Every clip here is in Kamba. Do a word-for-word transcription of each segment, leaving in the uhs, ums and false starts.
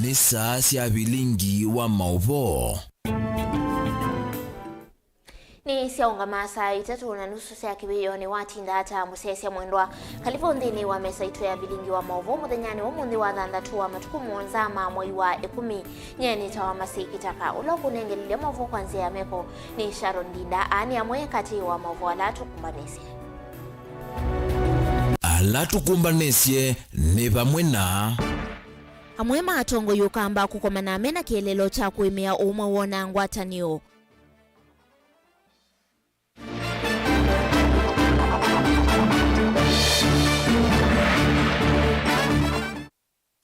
Nĩ saa sya vilingi wa maũvoo. Nĩ syaũngama saa itatũ na nusu sya kĩwĩonĩ watinda ata mũsyaĩsya mwendwa. Kalĩvo nthĩnĩ wa mesa itũ ya vilingi wa maũvoo mũthenyanĩ wa ũmũnthĩ wa thanthatũ wa matukũ mũonza ma mwei wa ĩkũmi. Nyie nĩtawa Masi Kitaka. Ũla ũkũnengelile maũvoo kwa nzĩa ya meko nĩ Sharon Ndinda. Aa nĩ amwe katĩ wa maũvoo ala tũkũmbanĩsye. Ala tũkũmbanĩsye nĩ vamwe na. Amwe ma atongoi Ũkamba kũkomana mena kĩeleelo kya kũĩmĩa ũmwe woo na ngwatanĩo.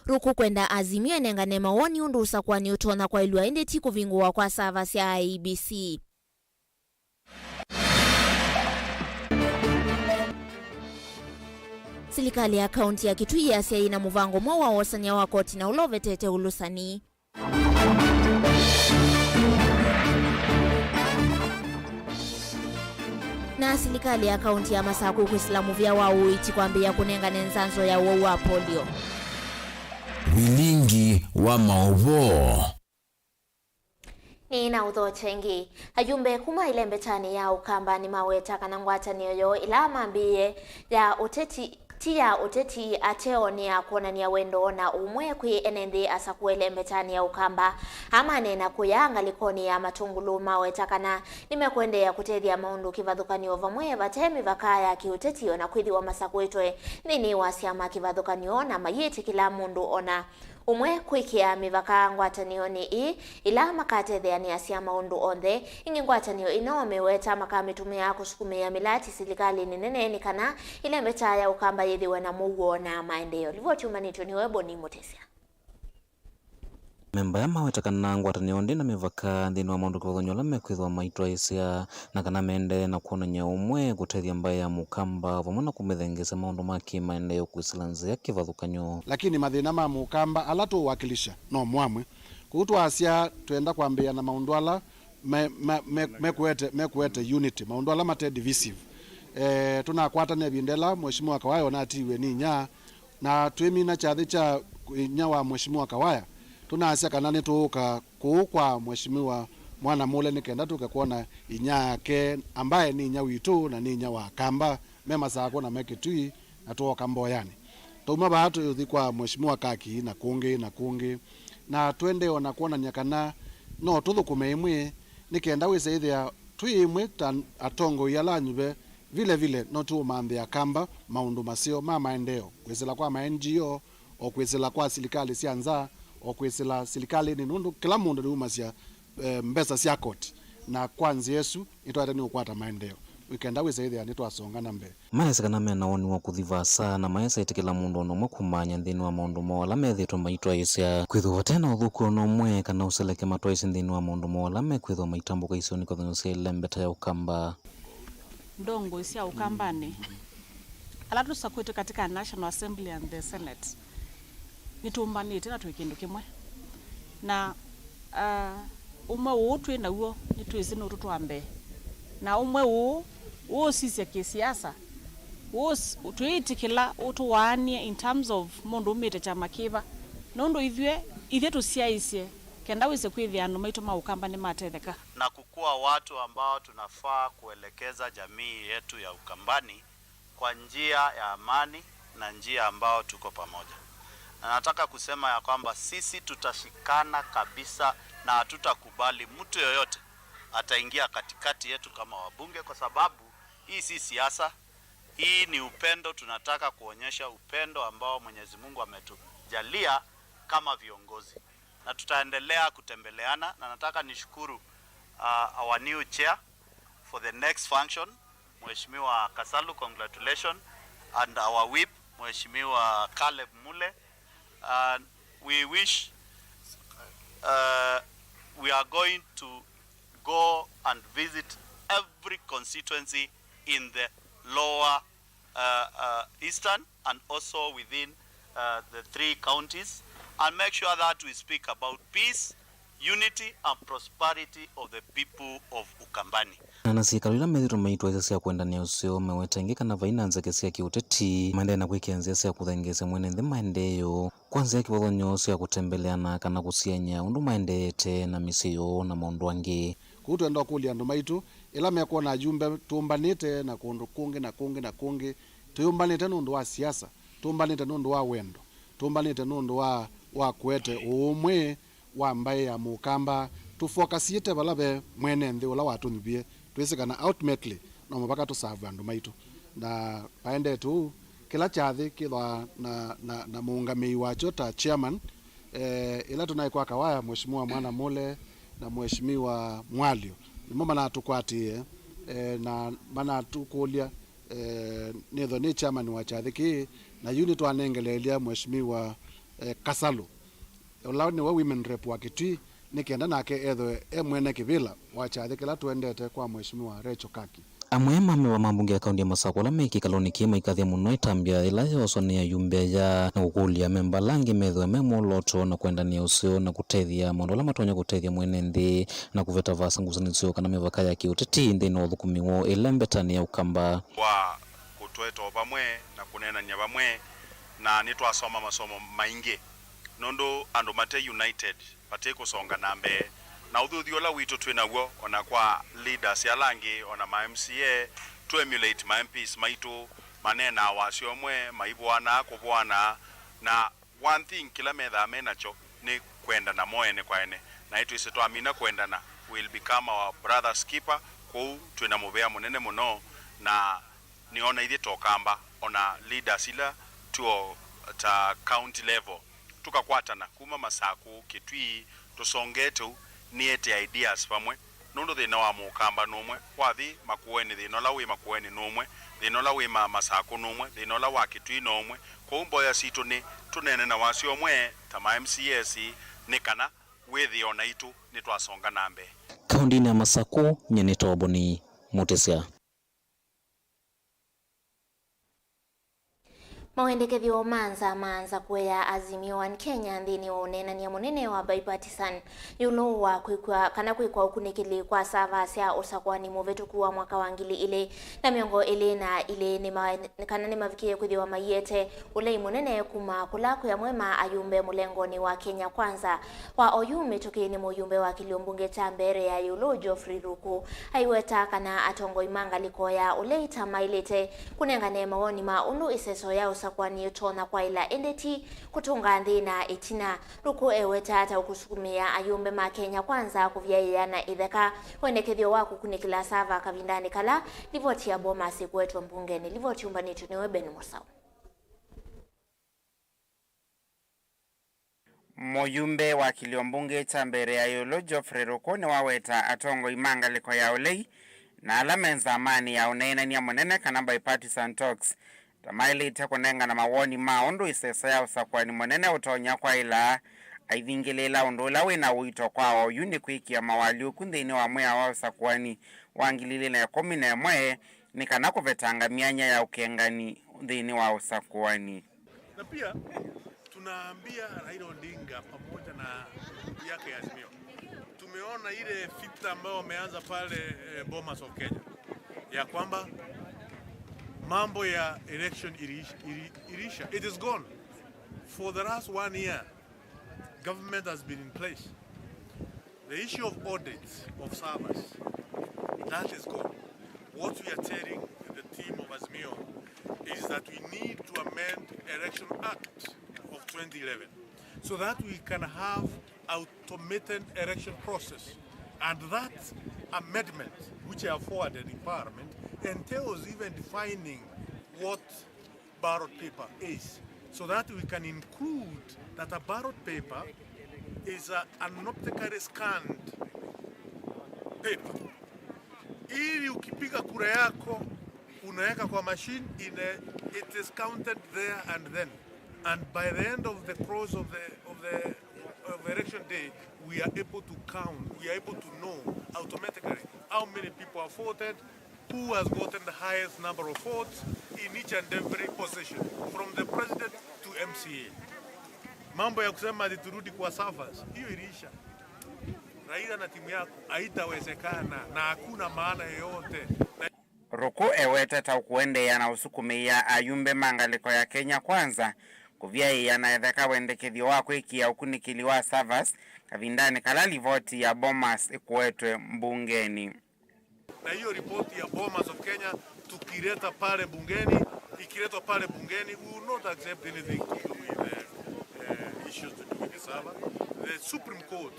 Ruku kwenda Azimio ĩnengane mawoni ũndũ ũsakũani ũtonya kwaĩlw'a ĩndĩ ti kũvingũwa kwa sava sya I E B C. Silikalĩ ya kaunti ya Kitui yasya yĩna mũvango mweũ wa wosany'a wa koti na ũla ũvetete ũlũsani. Na silikalĩ ya kaunti ya Masakũ kwĩsĩla mũvĩa wa ũiiti kwambĩĩa kũnengane nzanzo ya ũwau wa polio. Vilingi wa maũvoo. Nĩ na ũthokya ĩngĩ. Ayumbe kuma ĩlembetanĩ ya Ũkamba nĩmaweta kana ngwatanĩo yoo ĩla mambĩĩe ya ũteti, ti ya ũteti ateo, nĩ ya kwonany'a wendo na ũmwe kwĩ ene nthĩ asakũe ĩlembetanĩ ya Ũkamba. Aa maneena kũya ngalĩkonĩ ya Matũngũlũ maweta kana nĩmekũendeea kũtethya maũndũ kĩvathũkany'o vamwe vate mĩvaka ya kĩũteti, o na kwĩthĩwa masakũĩtwe nthĩnĩ wa syama kĩvathũkany'o na mayĩtĩkĩla mũndũ o na ũmwe kwĩkĩa mĩvaka ngwatanĩonĩ ĩĩ ĩla makatetheanĩasya maũndũ onthe. Ĩngĩ ngwatanĩo ĩno meweta makamĩtũmĩa kũsukumĩa mĩlati silikalĩnĩ nene nĩ kana ĩlembeta ya Ũkamba yĩthĩwe na mũuo na maendeeo. Livoti yumanĩtw'e nĩwe Boni Mũtĩsya. Memba aya maweta kana ngwatanĩo ndĩ na mĩvaka nthĩnĩ wa maũndũ kĩvathũkany'o ala mekwĩthĩwa maitwaĩĩsya na kana mendee na kwonany'a ũmwe kũtethya mbaĩ ya Mũkamba vamwe na kũmĩthengeesya maũndũ ma kĩ-maendeeo kwĩsĩla nzĩa kĩvathũkany'o. Lakini mathĩna ma Mũkamba ala tũũwakilisha no mwamwe. Kwoou twasya twenda kwambĩĩa na maũndũ ala me, me, me, mekũete, mekũete unity, maũndũ ala mate divisive. Eh, tũnakwatana ĩvinda ĩla Mheshimiwa Kawaya onatiiwe nĩ inya, na twĩmina kyathĩ kya inya wa Mheshimiwa Kawaya, tũnasya kana nĩtũũka kũu kwa Mheshimiwa Mwanamũle nĩ kenda tũke kwona inya yake, ambaye nĩ inya witũ na nĩ inya wa Akamba me Masakũ na me Kitui, na tũoka Mboyanĩ. Twauma vaa tũthi kwa Mheshimiwa Kaki na kũngĩ na kũngĩ, na twendee o na kwonany'a kana no tũthũkũme ĩmwe, nĩ kenda wĩse ĩthĩa twĩ ĩmwe ta atongoi ala anyuve. Vile vile no tũũmanthĩa Akamba maũndũ maseo ma maendeeo, kwĩsĩla kwa ma N G O, o kwĩsĩla kwa silikalĩ sya nza, o kwĩsĩla silikalĩnĩ, nũndũ kĩla mũndũ nĩumasya, eh, mbesa sya koti, na kwa nzĩa ĩsu nĩtwaĩte nĩ ũkwata maendeeo, nĩ kenda wĩse ĩthĩa nĩtwasonga na mbee. Maesĩ kana mena woni wa kũthi vaasa, na maesa ĩtĩkĩla mũndũ o na ũmwe kũmanya nthĩnĩ wa maũndũ moo ala methĩĩtwe maitwaĩĩsya. Kwĩthĩwa vate na ũthũku o na ũmwe kana ũseleke matwaĩĩsye nthĩnĩ wa maũndũ moo ala mekwĩthĩwa maitambũka isionĩ kĩvathũkany'o sya ĩlembeta ya Ũkamba. Ndongoi sya Ũkambanĩ ala tũsakwĩtwe katika National Assembly and the Senate nĩtũmbanĩte na twĩ kĩndũ kĩmwe. Na, ah, ũmwe ũũ twĩ naw'o nĩtwĩsĩ nũtũtwaa mbee. Na ũmwe ũũ, ũũ ũsisya kĩsiasa, ũũ s-, twĩĩtĩkĩla ũtũwaanie in terms of mũndũ umĩte kyama kĩva. Nũndũ ithyĩ, ithyĩ tũsyaĩĩsye kenda wĩse kwĩthĩa andũ maitũ ma Ũkamba nĩmatetheka. Na kukuwa watu ambao tunafaa kuelekeza jamii yetu ya Ukambani kwa njia ya amani na njia ambao tuko pamoja. Na nataka kusema ya kwamba sisi tutashikana kabisa na hatutakubali mtu yoyote ataingia katikati yetu kama wabunge, kwa sababu hii si siasa, hii ni upendo. Tunataka kuonyesha upendo ambao Mwenyezi Mungu ametujalia kama viongozi. Na tutaendelea kutembeleana, na nataka nishukuru, uh, our new chair for the next function, Mheshimiwa Kasalu, congratulations, and our whip, Mheshimiwa Caleb Mule. And we wish, uh, we are going to go and visit every constituency in the lower, uh, uh, eastern and also within, uh, the three counties, and make sure that we speak about peace, Unity and prosperity of the people of Ukambani. Na na syĩkalo ila methĩtwe maitwaĩsya sya kwendanĩa ũseo, meweta ĩngĩ kana vai na nzeke sya kĩũteti, maendee na kwĩkĩa nzĩa sya kũthengeesya mwene nthĩ maendeeo kwa nzĩa ya kĩvathũkany'o sya kũtembeleana kana kũsiany'a ũndũ maendeete na mĩsyĩ yoo na maũndũ angĩ. Kwoou twenda ũkũlya andũ maitũ, ĩla mekwona ayumbe tũmbanĩte na kũndũ kũngĩ na kũngĩ na kũngĩ, tũyũmbanĩte nũndũ wa siasa, tũmbanĩte nũndũ wa wendo, tũmbanĩte nũndũ wa, wa kũete ũũmwe wa mbaĩ ya Mũkamba, tũfokasiĩte vala ve mwene nthĩ ũla watũnyuvie, twĩsĩ kana ultimately no mũvaka tũsavwe andũ maitũ. Na vaendete ũu, kĩla kyathĩ kĩthwa na, na, na mũũngamĩi wakyo ta chairman, eh, ĩla tũnaĩ kwa Kawaya, Mheshimiwa Mwana Mule na Mheshimiwa Mwalyo, nĩmo manatũkwatĩĩe, eh, na manatũkũlya, eh, nĩthwa nĩ chairman wa kyathĩ kĩĩ, na yu nĩtwanengeleelya Mheshimiwa, eh, Kasalu, ũla nĩwe women rep wa Kitui, nĩ kenda nake ethwe e mwene kĩvĩla wa kyathĩ kĩla tũendete kwa Mheshimiwa Rachel Kaki. Amwe ma amemba ma mbunge ya kaunti ya Masakũ ala me kĩkalonĩ kĩĩ maikathya mũno ĩtambya yĩla yooswa nĩ ayumbe aya na kũkũlya amemba ala angĩ methĩwe me mwolooto na kwendanĩa ũseo na kũtethya maũndũ ala matonya kũtethya mwene nthĩ na kũveta vaasa ngusanĩsyo kana mĩvaka ya kĩũteti nthĩnĩ wa ũthũkũmi woo ĩla mbetanĩ ya Ũkamba. Wa kũtweta o vamwe na kũneenany'a vamwe, na nĩtwasoma masomo maingĩ, nũndũ andũ mate united vatĩkũsonga na mbee. Na ũthuthyo ũla witũ twĩ naw'o, o na kwa leaders ala angĩ, o na ma M C A, tũ emulate ma M Ps maitũ, maneenaa wasya ũmwe, maivũanaa kũvũana, na one thing kĩla methaa me nakyo nĩ kwendana mo ene kwa ene. Na nĩtwĩsĩ twamina kwendana, will become our brother's keeper, kwoou twĩ na mũvea mũnene mũno, na nĩona ithyĩ ta Ũkamba, o na leaders ila tuo ta county level, tũkakwatana kuma Masakũ, Kitui, tũsongete ũu, nĩete ideas vamwe, nũndũ thĩna wa Mũkamba nũmwe, wathi Makueni, thĩna ũla wĩ Makueni nũmwe, thĩna ũla wĩ ma-, Masakũ nũmwe, thĩna ũla wa Kitui nũmwe. Kwoou mboya sitũ nĩ tũneene na wasya ũmwe ta ma M C As, nĩ kana wĩthĩe o naitũ nĩtwasonga na mbee. Kaũndĩnĩ ya Masakũ, nyie nĩ Toboni Mũtĩsya. Mawendekethyo ma nza ma nza kũea Azimio One Kenya nthĩnĩ wa ũneenany'a mũnene wa bipartisan ĩũlũ wa kwĩkw'a kana kwĩkwa ũkunĩkĩli kwa sava sya ũsakũani mũvĩtũku wa mwaka wa ngili ilĩ na mĩongo ĩlĩ na ilĩ nĩ ma-, kana nĩmavikĩe kwĩthĩwa maiete ũlei mũnene kuma kũla kwĩ amwe ma ayumbe mũlengonĩ wa Kenya Kwanza. Kwa oyu mĩtũkĩ nĩ mũyumbe wa kĩlio mbunge kya Mbeere ya ĩũlũ Geoffrey Ruku aiweta kana atongoi ma ngalĩko ya ũlei ta maĩlĩte kũnengane mawoni ma ũndũ ĩseso ya ũsakũani ĩtonya kwaĩla ĩndĩ ti kũtũnga nthĩ na ĩtina. Ruku eweta ata ũkũsukumĩa ayumbe ma Kenya Kwanza kũvyaĩĩa na ĩtheka wendekethyo wa kũkunĩkĩla sava kavindanĩ kala livoti ya Bomas ĩkũetwe mbungenĩ. Livoti yũmbanĩtw'e nĩwe Ben Mũsaũ. Mũyumbe wa kĩlio mbunge kya Mbeere ya ĩũlũ Geoffrey Ruku nĩwaweta atongoi ma ngalĩko ya ũlei na ala me nzamanĩ ya ũneenany'a mũnene kana bipartisan talks ta maĩlĩte kũnengana mawoni ma ũndũ ĩseso ya ũsakũani mũnene ũtonya kwaĩla aivingĩlĩĩla ũndũ ũla wĩ na ũito kwa oyu nĩ kwĩkĩa mawalyũku nthĩnĩ wa mwĩao wa ũsakũani wa ngili ilĩ na ĩkũmi na ĩmwe nĩ kana kũvetanga myanya ya ũkengani nthĩnĩ wa ũsakũani. Na pia tunaambia Raila Odinga pamoja na grupu yake ya Azimio, tumeona ile vita ambayo wameanza pale, eh, Bomas of Kenya, ya kwamba mambo ya election iliisha, ili-, iliisha. It is gone. For the last one year, government has been in place. The issue of audits of servers, that is gone. What we are telling the team of Azimio is that we need to amend Election Act of twenty eleven so that we can have automated election process. And that amendment, which I have forwarded in Parliament, entails even defining what ballot paper is, so that we can include that a ballot paper is a, an optically scanned paper. Ili ukipiga kura yako, unaweka kwa machine, ine-, it is counted there and then. And by the end of the close of the, of the, of election day, we are able to count, we are able to know automatically how many people have voted, who has gotten the highest number of votes in each and every position, from the president to M C A. Mambo ya kusema ati turudi kwa servers, hiyo iliisha. Raila na timu yako haitawezekana na hakuna maana yoyote. Na Ruku ewete ta ũkũendeea na ũsukumĩĩa ayumbe ma ngalĩko ya Kenya Kwanza kũvyaĩĩa na etheka wendekethyo wa kwĩkĩa ũkunĩkĩli wa servers kavindanĩ kala livoti ya Bomas ĩkũetwe mbungenĩ. Na hiyo ripoti ya Bomas of Kenya tukileta pale bungeni, ikiletwa pale bungeni, we will not accept anything to do with the uh, issues to do with the server. The Supreme Court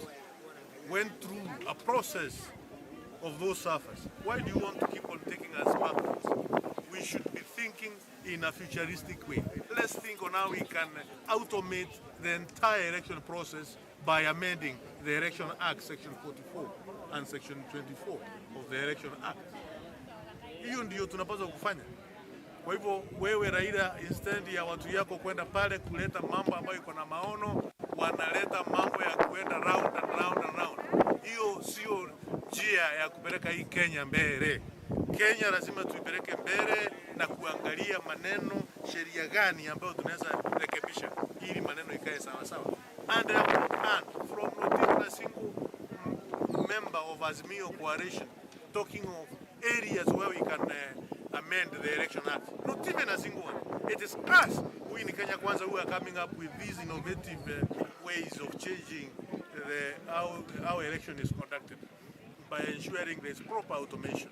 went through a process of those servers. Why do you want to keep on taking us backwards? We should be thinking in a futuristic way. Let's think on how we can automate the entire election process by amending the Election Act, Section forty-four and Section twenty-four of the Election Act. Hiyo ndiyo tunapaswa kufanya. Kwa hivyo wewe Raila, instead ya watu yako kwenda pale kuleta mambo ambayo iko na maono, wanaleta mambo ya kuenda round and round and round. Hiyo sio njia ya kupeleka hii Kenya mbele. Kenya lazima tuipeleke mbele na kuangalia maneno, sheria gani ambayo tunaweza rekebisha ili maneno ikae sawa sawa. And I have not heard from not even a single member of Azimio Coalition talking of areas where we can uh, amend the Election Act. Not even a single one. It is us who in Kenya Kwanza who are coming up with these innovative uh, ways of changing the, how, how election is conducted by ensuring there is proper automation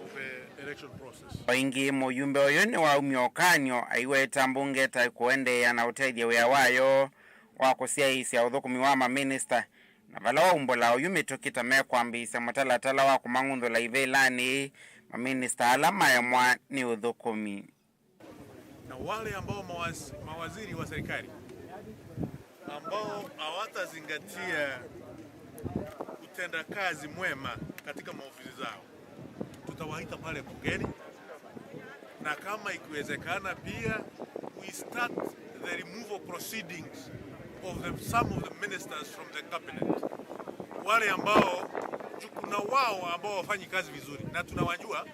of the election process. O ĩngĩ, mũyumbe ũyũ nĩwaumya ũkany'o aiweta mbunge ta ĩkũendeea na ũtethya wĩa wayo wa kũsyaĩĩsya ũthũkũmi wa maminista, na vala waumbũla oyu mĩtũkĩ ta mekwambĩĩsya mũtalatala wa kũmang'unthũla ivĩlanĩ maminista ala maemwa nĩ ũthũkũmi. Na wale ambao mawaz, mawaziri wa serikali ambao hawatazingatia utendakazi mwema katika maofisi zao, tutawaita pale bungeni, na kama ikiwezekana pia we start the removal proceedings of the, some of the ministers from the cabinet, wale ambao juu kuna wao ambao wafanyi kazi vizuri na tunawajua,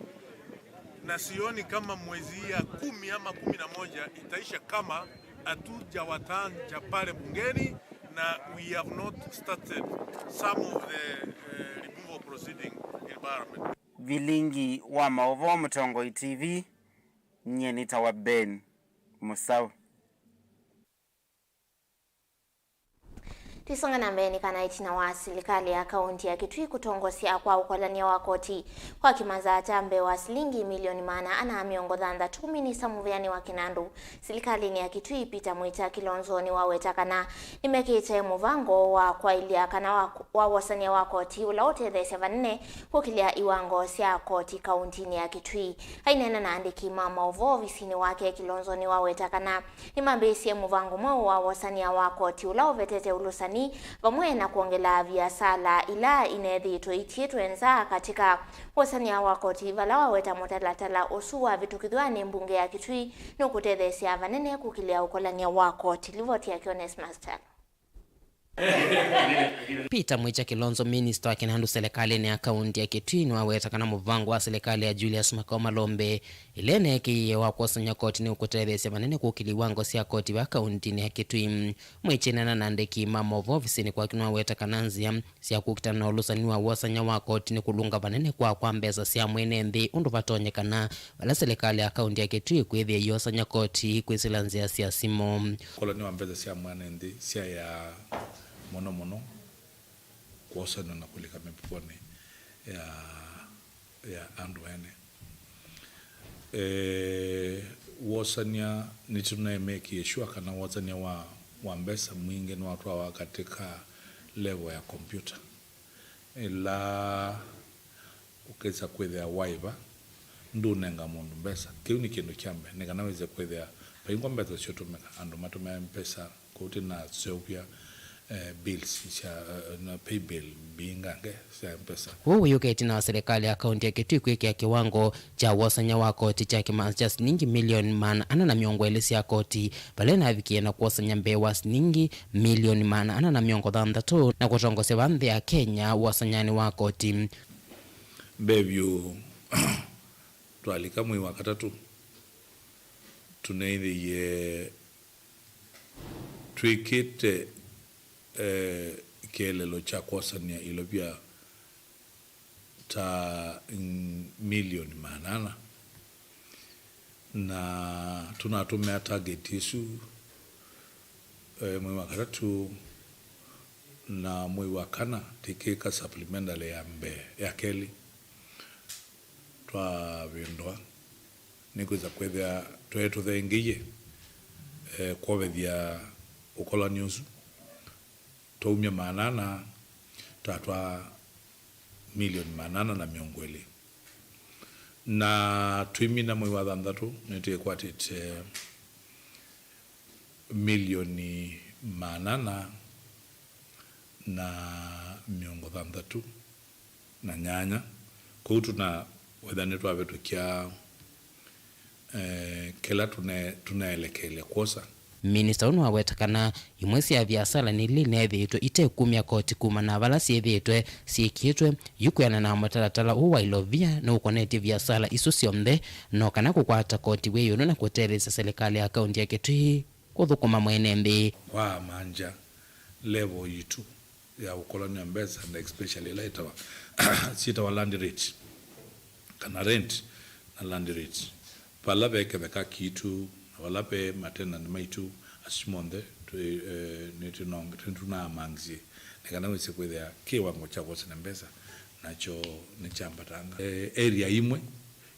na sioni kama mwezi hii ya kumi ama kumi na moja itaisha kama hatujawataja pale bungeni na we have not started some of the uh, removal proceeding in parliament. Vilingi wa maũvoo Mũtongoi T V, nyie nĩtawa Ben Mũsaũ. Tũisonga na mbee nĩ kana ĩtina wa silikalĩ ya kaũnti ya Kitui kũtongosya kwa ũkolany'a wa koti kwa kĩmanza kya mbee wa silingi milioni maana ana mĩongo thanthatũ, minista mũvĩanĩ wa kĩnandũ silikalĩnĩ ya Kitui Peter Mwita Kilonzo nĩwaweta kana nĩmekĩte mũvango wa kwaĩlya kana wa, wa wosany'a wa koti ũla ũtetheesya vanene kũkĩlya iwango sya koti kaũntinĩ ya Kitui. Aineena na andĩki ma maũvoo ovisinĩ wake, Kilonzo nĩwaweta kana nĩmambĩĩsye mũvango mweũ wa wosany'a wa koti ũla ũvetete ũlũsani vamwe na kwongela viasala ila ineethĩĩtwe itiĩtwe nza katika wosany'a wa koti, vala waweta mũtalatala ũsu wavĩtũkĩthw'a nĩ mbunge ya Kitui nũkũtetheesya vanene kũkĩlya ũkolany'a wa koti. Livoti yake Onesmus Kyalo. Peter Mwita Kilonzo, minista wa kĩnandũ selekalĩnĩ ya kaũnti ya Kitui, nĩwaweta kana mũvango wa selekalĩ ya Julius Makau Malombe ĩla ĩneekĩie wa kwosany'a koti nĩũkũtetheesya vanene kũkĩlya iwango sya koti vaa kaũntinĩ ya Kitui. Mwita aineena na andĩki ma maũvoo ovisinĩ kwake nĩwaweta kana nzĩa sya kũkitana na ũlũsani wa wosany'a wa koti nĩ kũlũnga vanene kwa kwa mbesa sya mwene nthĩ ũndũ vatonyekana vala silikalĩ ya kaũnti ya Kitui kwĩthĩa ĩiosany'a koti kwĩsĩla nzĩa sya simũ. Ũkolany'a wa mbesa sya mwene nthĩ syaĩaa mũno mũno kwosanw'a na kũlika mĩvukonĩ ya, ya andũ ene. E, wosany'a, nĩtũnaĩmĩkĩe sure kana wosany'a wa, wa mbesa mwingĩ nĩwatwawa katika level ya kompyuta, ĩla ũkesa kwĩthĩa waiva ndũnenga mũndũ mbesa. Kĩu nĩ kĩndũ kya mbee, nĩ kana wĩse kwĩthĩa vaingwa mbesa syũtũmĩka, andũ matũmĩa mbesa kũu tĩnaseũvya, eh, bills sya, eh, na pay bill mbingange sya mbesa. Ũu wĩũka ĩtina wa silikalĩ ya kaũnti ya Kitui kwĩkĩa kĩwango kya wosany'a wa koti kya kĩmanza kya silingi milioni maana ana na mĩongo ĩlĩ sya koti, vala ĩnavikie na kwosany'a mbee wa silingi milioni maana ana na mĩongo thanthatũ na kũtongosya vaa nthĩ ya Kenya wosanyanĩ wa koti. Mbee vyũ, twalika mwei wa katatũ, tũneethĩie twĩkĩte, eh, kĩeleelo kya kwosany'a ilovia ta, mm, milioni maana ana, na tũnatũmĩa target ĩsu, eh, mwei wa katatũ na mwei wa kana, tĩkĩka supplementary ya mbee, ya kelĩ. Twavĩndũa, nĩkwĩsa kwĩthĩa twaĩ tũthengeie, eh, kwovethya ũkolani ũsu. Twaumya maana ana, twatwaa milioni maana ana na mĩongo ĩlĩ. Na twĩmina mwei wa thanthatũ, nĩtwĩkwatĩte milioni maana ana na mĩongo thanthatũ na nyanya. Kwoou tũna wetha nĩtwavĩtũkya, eh, kĩla tũne-, tũnaelekeelya kwosa. Minista ũũ nĩwaweta kana imwe sya viasala nili neethĩĩtwe itekumya koti kumana na vala syĩthĩĩtwe syĩkĩtwe yu kwĩanana na mũtalatala ũũ wa ilovia nũkonetye viasala isu syonthe, no kana kũkwata koti wĩ ĩũlũ na kũtetheesya silikalĩ ya kaunti ya Kitui kũthũkũma mwene nthĩ. Kwa manja level yitũ ya ũkolany'a mbesa, na especially ĩla ĩtawa, syĩtawa land rate, kana rent na land rate. Vala ve kĩtheka kitũ, na vala ve matenant maitũ, asu monthe twĩ, eh, nĩtũnong-, nĩtũnaamangĩsye, nĩ kana wĩse kwĩthĩa kĩwango kya kwosana mbesa nakyo nĩkyambatanga. Eh, area imwe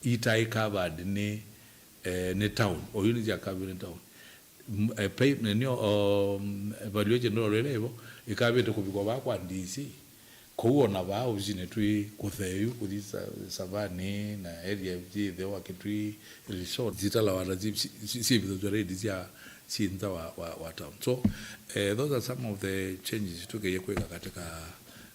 itaĩ covered nĩ, eh, nĩ town, oyu nĩsya covered nĩ town. M-, eh, pay-, nĩnĩo, um, evaluation ĩla ĩvo ĩkavĩte kũvikwa vaa kwa D C. Kũu ona vaa ovisinĩ twĩ kũtheeu, kũthi sa-, Savannah na area syĩ ĩtheo wa Kitui, resort, zitalawa na si-, si-, si-, syĩvithasw'a raid sya, syĩ nza wa, wa, wa town. So, eh, those are some of the changes tũkeie kwĩka katika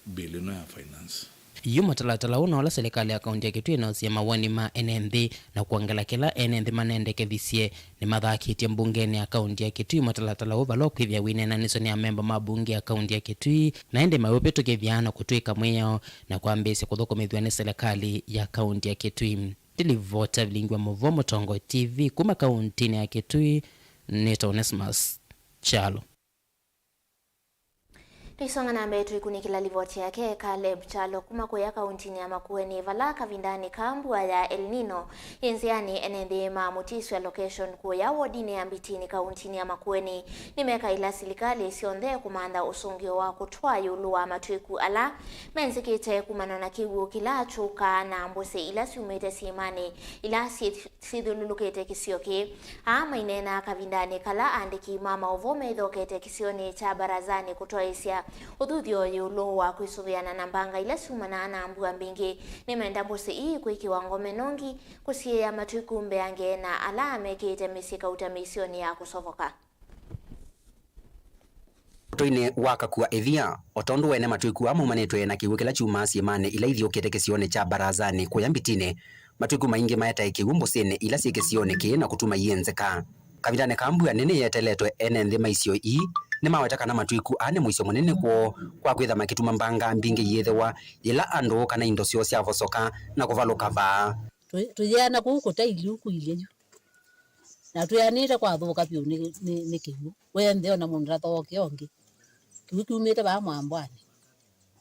bill ĩno ya finance. Yu mũtalatala ũũ na ũla silikalĩ ya kaunti ya Kitui ĩnausĩe mawoni ma ene nthĩ na kwongela kĩla ene nthĩ manendekethisye nĩmathakĩtye mbungenĩ ya kaunti ya Kitui mũtalatala ũũ vala ũkwĩthĩa wĩneenanĩsw'a nĩ amemba ma mbunge ya kaunti ya Kitui, na ĩndĩ maũvĩtũkĩthya na kũtw'ĩka mwĩao na kwambĩĩsya kũthũkũmĩthw'a nĩ silikalĩ ya kaunti ya Kitui. Ndilivota Vilingi wa Mũvoo, Mũtongoi T V, kuma kauntinĩ ya Kitui, nĩtawa Onesmus Kyalo. Tũisonga na mbee, tũikunĩkĩla livoti yake Caleb Kyalo kuma kũya kauntinĩ ya Makueni, vala kavindanĩ ka mbua ya El Nino yĩ nzĩanĩ, ene nthĩ ma Mutiswa location kũya wodinĩ ya Mbitini kauntinĩ ya Makueni nĩmekaĩla silikalĩ syonthe kũmantha ũsũngĩo wa kũtwaa ĩũlũ wa matwĩku ala menzĩkĩte kumana na kĩw'ũ kĩla kyũkaa na mbũsĩ ila syumĩte syĩmanĩ ila syĩ syĩthyũlũlũkĩte kĩsio kĩĩ. Aa maineenaa kavindanĩ kala aandĩki ma maũvoo methokete kĩsionĩ kya Barazani kũtwaĩĩsya ũthuthyo ĩũlũ wa kwĩsũvĩana na mbanga ila syumanaa na mbua mbingĩ. Nĩmenda mbũsĩ ii kwĩkĩwa ngome nongi kũsiĩĩa matwĩku mbeange na ala mekĩĩte mĩsyĩ kauta mĩisyonĩ ya kũsovoka. Ũtoinĩ wa Kakua Ĩvia, o tondũ ene matwĩku aa maumanĩtwe na kĩw'ũ kĩla kyumaa syĩmanĩ ila ithyũkĩte kĩsionĩ kya Barazani kũya Mbitini, matwĩku maingĩ maetae kĩw'ũ mbũsĩnĩ ila syĩ kĩsionĩ kĩĩ na kũtuma ienzeka. Kavindanĩ ka mbua nene yeteletwe, ene nthĩ ma isio ii nĩmaweta kana matwĩku aa nĩ mũisyo mũnene kwoo kwa kwĩtha makĩtuma mbanga mbingĩ iyĩthĩwa yĩla andũ kana indo syoo syavosoka na kũvalũka vaa. Tũ-, tũyĩana kũu kũtailye ũku ilye yu. Na twĩanĩte kwathũka vyũ nĩ, nĩ, nĩ kĩw'ũ. Wee nthĩ ona mũndũ ndathookea ũngĩ. Kĩw'ũ kiumĩte vaa mwambwanĩ.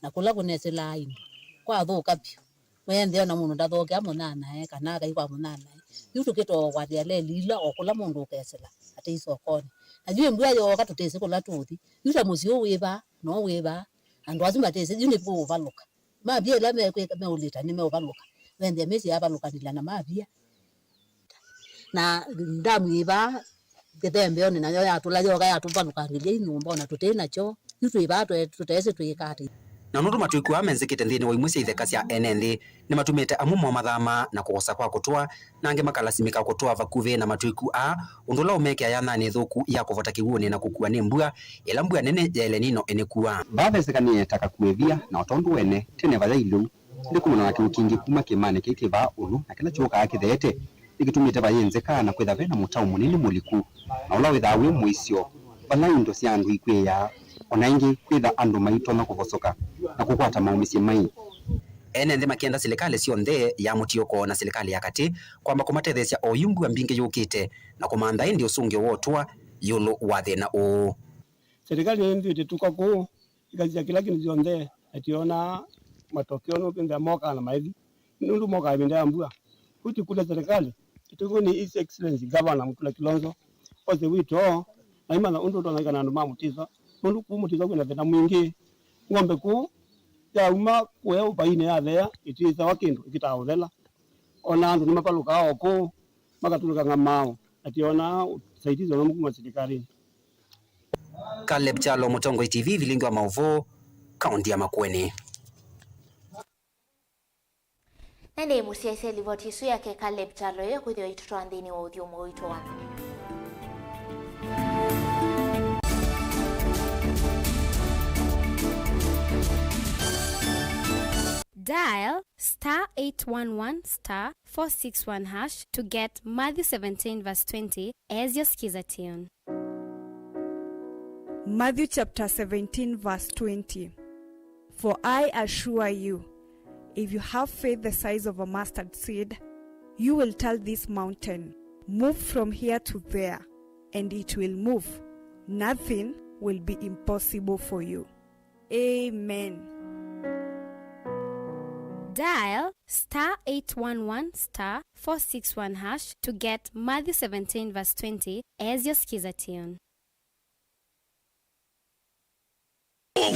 Na kũla kũnesĩlaa indo. Kwathũka vyũ. Wee nthĩ ona mũndũ ndathookea mũnyanyae, kana akai kwa mũnyanyae. Yu tũkĩtookwatĩa leli ila o kũla mũndũ ũkesĩla, atei sokonĩ. Na yu ĩmbua yooka tũtĩsĩ kũla tũũthi. Yu ta mũsyĩ ũũ wĩ vaa, no wĩ vaa. Andũ asu matĩsĩ, yu nĩkũũvalũka. Mavia ĩla mekwĩka meũlĩta nĩmeũvalũka. Wendea mĩsyĩ yavalũkanĩlya na mavia. Na ndamu yĩ vaa kĩthembeonĩ, nayo yatũla yoka yatũvalũkangĩlya inyũmba, ona tũtĩ nakyo. Yu twĩ vaa tũe-, tũteesĩ twĩka atĩ. Na nũndũ matwĩku aa menzĩkĩte nthĩnĩ wa imwe sya itheka sya ene nthĩ, nĩmatumĩte amwe moo mathama na kũkosa kwa kũtũa, na angĩ makalasimĩka kũtũa vakuvĩ na matwĩku aa, ũndũ ũla ũmekĩa yathanĩ ĩthũku ya kũvota kĩw'ũnĩ na kũkua nĩ mbua, ĩla mbua nene ya El Nino ĩnĩkuaa. Vaa vesekanĩe ta Kakua Ĩvia, na o tondũ wene tene vayaĩ lĩu, nĩ kumana na kĩw'ũ kingĩ kuma kĩĩmanĩ kĩĩ kĩ vaa ũlũ, na kĩla kyũkaa kĩtheete nĩkĩtumĩte vayenzeka na kwĩtha ve na mũtau mũnini mũliku, na ũla wĩthaa wĩ mũisyo vala indo sya andũ ikw'ĩĩaa, o na ĩngĩ kwĩtha andũ maitonya kũvosoka na kũkwata maũmĩsye mai. Ene nthĩ makenda silikalĩ syonthe ya mũtiũko na silikalĩ ya katĩ kwamba kũmatetheesya oyu mbua mbingĩ yũkĩte na kũmantha ĩndĩ ũsũngĩo wa ũtũa ĩũlũ wa thĩna ũũ. Silikalĩ nĩyĩmbĩte tũka kũũ Ĩkasisya kĩla kĩndũ kyonthe, na tyoonaa matokeo nũkwĩthĩa mokaa na maethi, nũndũ mokaa ĩvinda ya mbua. Kũu tũkũlya serikali, ĩtũngĩwe nĩ His Excellency Governor Mutula Kilonzo, ose wĩtoo, na aimanya ũndũ ũtonya kwĩka na andũ ma Mũtĩswa, nũndũ kũu Mũtĩswa kwĩna thĩna mwingĩ. Ng'ombe kũu yauma kũya ũvainĩ yatheea, ĩtiĩsawa kĩndũ, ĩkĩtaa ũthela. O na andũ nĩmavalũkaa o kũu, makatũlĩka ng'amao, na tũyonaa ũsaidizi o na ũmwe kuma silikalĩnĩ. Caleb Kyalo, Mũtongoi T V, vilingi wa maũvoo, kaunti ya Makueni. Na ĩndĩ mũsyaĩĩsya livoti ĩsu yake Caleb Kyalo ĩyo kwĩthĩwa itũtwaa nthĩnĩ wa ũthyũmũo witũ wa mbee. Dial star eight one one star four six one hash to get Matthew seventeen verse twenty as your skiza tune. Matthew chapter seventeen, verse twenty. For I assure you, if you have faith the size of a mustard seed, you will tell this mountain, 'Move from here to there,' and it will move. Nothing will be impossible for you. Amen. Dial star eight one one star four six one hash to get Matthew seventeen verse twenty as your skiza tune.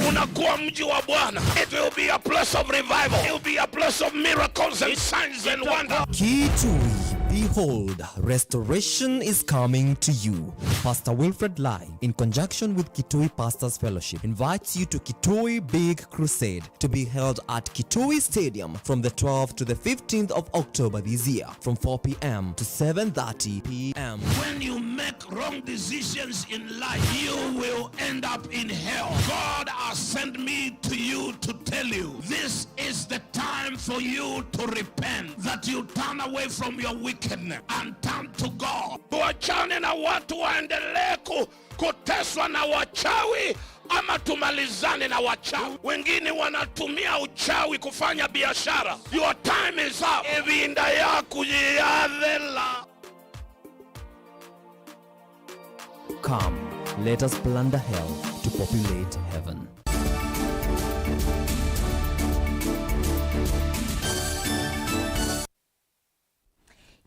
Unakuwa mji wa Bwana. It will be a place of revival. It will be a place of miracles and signs and wonders. Kitui, behold, restoration is coming to you. Pastor Wilfred Lai, in conjunction with Kitui Pastors Fellowship, invites you to Kitui Big Crusade to be held at Kitui Stadium from the twelfth to the fifteenth of October this year, from four p.m. to seven thirty p.m. When you make wrong decisions in life, you will end up in hell. God has sent me to you to tell you, this is the time for you to repent, that you turn away from your wickedness and turn to God. Tuachane na watu waendelee ku-, kuteswa na wachawi, ama tumalizane na wachawi. Wengine wanatumia uchawi kufanya biashara. Your time is up. Ĩvinda yaku yĩyathela. Come, let us plunder hell to populate heaven.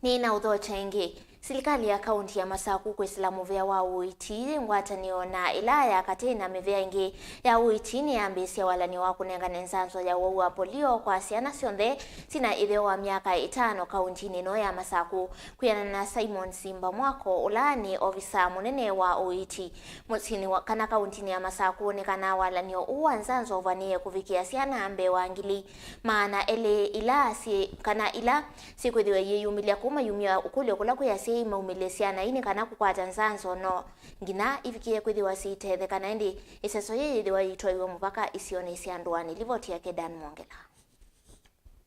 Nĩ na ũthokya ĩngĩ. Silikalĩ ya kaunti ya Masaku kwĩsĩla mũvĩa wa ũiiti yĩ ngwatanĩo na ĩla ya katĩ na mĩvĩa ĩngĩ ya ũiiti nĩyambĩĩsye walany'o wa kũnengane nzanzo ya ũwau wa polio kwa syana syonthe syĩna ĩtheo wa myaka ĩtano kauntinĩ ĩno ya Masaku. Kwĩanana na Simon Simba Mwako, ũla nĩ ovisa mũnene wa ũiiti mũsyĩnĩ wa, kana kauntinĩ ya Masaku, nĩ kana walany'o ũũ wa nzanzo ũvanĩĩe kũvikĩa syana mbee wa ngili maana elĩ ila syĩ, kana ila syĩkwĩthĩwa iyĩyumĩlya kũu mayumya ũkũlyo kũla kwĩ asyai maumĩlye syana ii nĩ kana kũkwata nzanzo no nginya ivikĩe kwĩthĩwa syĩitetheka, na ĩndĩ ĩseso yĩĩ yĩthĩwa yĩitwaiwe mũvaka isionĩ sya ndũanĩ. Livoti yake Dan Mwongela.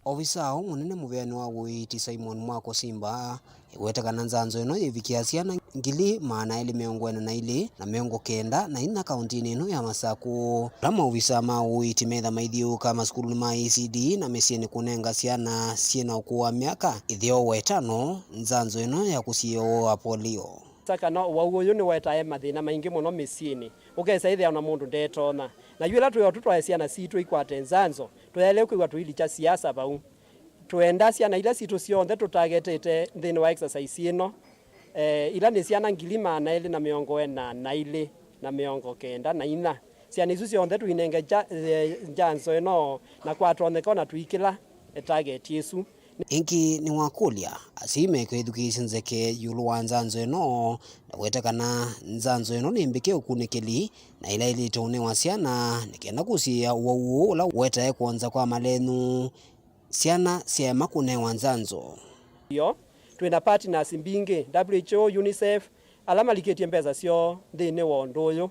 Ovisaa ũũ mũnene mũvĩanĩ wa ũiiti Simon Mwako Simba ĩweta kana nzanzo ĩno yĩvikĩa syana ngili maana elĩ mĩongo ĩna na ilĩ na mĩongo kenda na inya kauntinĩ ĩno ya Masaku. Ala maovisaa ma ũiiti metha maithyũũka masukulunĩ ma E C D na mĩsyĩnĩ kũnenga syana syĩ na ũkũũ wa myaka ĩtheo wa ĩtano nzanzo ĩno ya kũsiĩĩa ũwau wa polio. Sa kana ũwau ũyũ nĩwetae mathĩna maingĩ mũno mĩsyĩnĩ, ũkesa ĩthĩa ona mũndũ ndetonya. Na yu ĩla twĩ o tũtwae syana sitũ ikwate nzanzo, tũyaĩle kwĩw'a tũilikya siasa vau. Tũenda syana ila sitũ syonthe tũtagetete nthĩnĩ wa exercise ĩno, eh, ila nĩ syana ngili maana elĩ na mĩongo ĩna na ilĩ na mĩongo kenda na inya. Syana isu syonthe tũinenge nja-, eh, njanzo ĩno, na kwatonyeka ona tũikĩla, eh, target ĩsu. Ĩngĩ nĩwakũlya asyai mekwĩthukĩĩsya nzeke ĩũlũ wa nzanzo ĩno na weta kana nzanzo ĩno nĩ mbĩke ũkunĩkĩli na ĩla ĩlĩte ũnewa syana nĩ kenda kũsiĩĩa ũwau ũũ ũla wetae kwonza kwa malenyu syana syaema kũnewa nzanzo. Yo, twĩ na partners mbingĩ, W H O, UNICEF, ala malikĩtye mbesa syoo nthĩnĩ wa ũndũ ũyũ.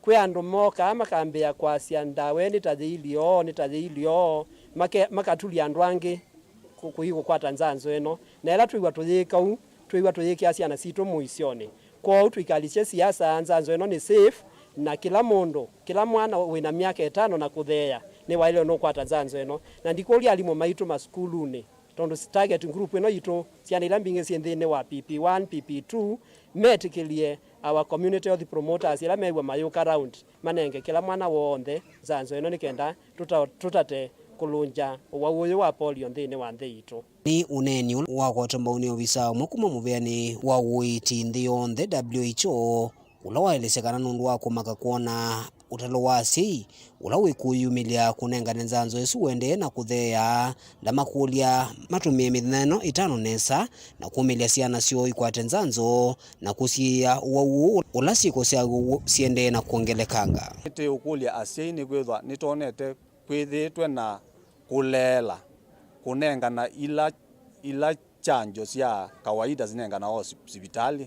Kwĩ andũ mokaa makambĩĩa kwasya ndawa ĩĩ nĩ ta yĩilyĩ oo, nĩ ta yĩilyĩ oo, make-, makatulya andũ angĩ kũ-, kũi kũkwata nzanzo ĩno. Na ĩla twĩw'a tũyĩka ũu, twĩw'a tũyĩkĩa syana sitũ mũisyonĩ. Kwoou tũikalisye siasa, nzanzo ĩno nĩ safe, na kĩla mũndũ, kĩla mwana wĩ na myaka ĩtano na kũtheea nĩwaĩlĩwe nũkwata nzanzo ĩno. Na ndikũlya alimũ maitũ masukulunĩ, tondũ target group ĩno yitũ, syana ila mbingĩ syĩ nthĩnĩ wa P P one, P P two, metĩkĩlye our community health promoters ĩla mew'a mayũka round, manenge kĩla mwana w'onthe nzanzo ĩno nĩ kenda tũta-, tũtate kũlũngya ũwau ũyũ wa polio nthĩnĩ wa nthĩ yitũ. Nĩ ũneeni ũla wakwatwa mbau nĩ ovisa ũmwe kuma mũvĩanĩ wa ũiiti nthĩ yonthe, W H O, ũla waelesya kana nũndũ wa kũmaka kwona ũtalo wa asyai ũla wĩkũyumĩlya kũnengane nzanzo ĩsu ũendee na kũtheea, ndamakũlya matũmĩe mĩthenya ĩno ĩtano nesa na kũmĩlya syana syoo ikwate nzanzo na kũsiĩĩa ũwau ũũ ũla syĩko syaw'o siendee na kwongelekanga. Nĩtũũkũlya asyai nĩkwĩthwa nĩtwonete kwĩthĩĩtwe na kũleela kũnengana ila, ila kyanjo sya kawaida sinenganawa sivitalĩ.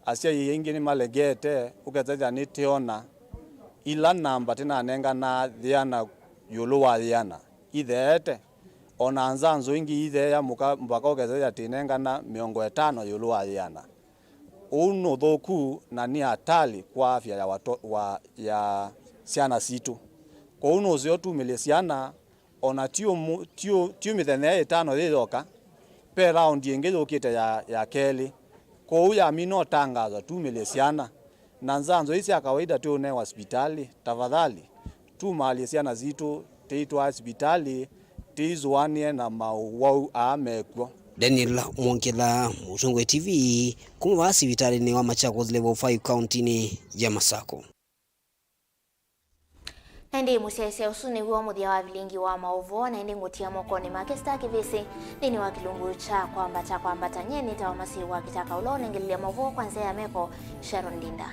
Asyai aingĩ nĩmalegete, ũkethĩa nĩtĩona ila namba tĩnanenganaa yĩana ĩũlũ wa yĩana itheete, o na nzanzo ingĩ itheea mũka, mbaka ũkethĩa tĩnengana mĩongo ĩtano ĩũlũ wa yĩana. Ũu nĩ ũthũku na nĩ atali kwa afya ya wato-, wa, ya syana sitũ. Kwoou nũseo tumĩlye syana, o na ti ũmũ-, ti ũ-, ti mĩthenya ĩtano yĩ yoka, ve raundi ĩngĩ yũkĩte ya, ya kelĩ. Kwoou yamina ũtangathwa tumĩlye syana. Na nzanzo ii sya kawaida tũũnewa sivitalĩ, tafadhali, tumalye syana sitũ, tĩitwae sivitalĩ, tĩisũanĩe na maũwau aa mekw'o. Daniel Mwongela, Mũtongoi T V, kuma vaa sivitalĩnĩ wa Machakos Level five kauntinĩ ya Masako. Na ĩndĩ mũsyaĩĩsya ũsu nĩw'o mũthya wa vilingi wa maũvoo, na ĩndĩ ngũtia mokonĩ make Star Kĩvĩsĩ nthĩnĩ wa kĩlungu kya kwambata kwambata. Nyie nĩtawa Masĩ wa Kĩtaka, ũla ũnengelelya maũvoo kwa nzĩa ya meko, Sharon Ndinda.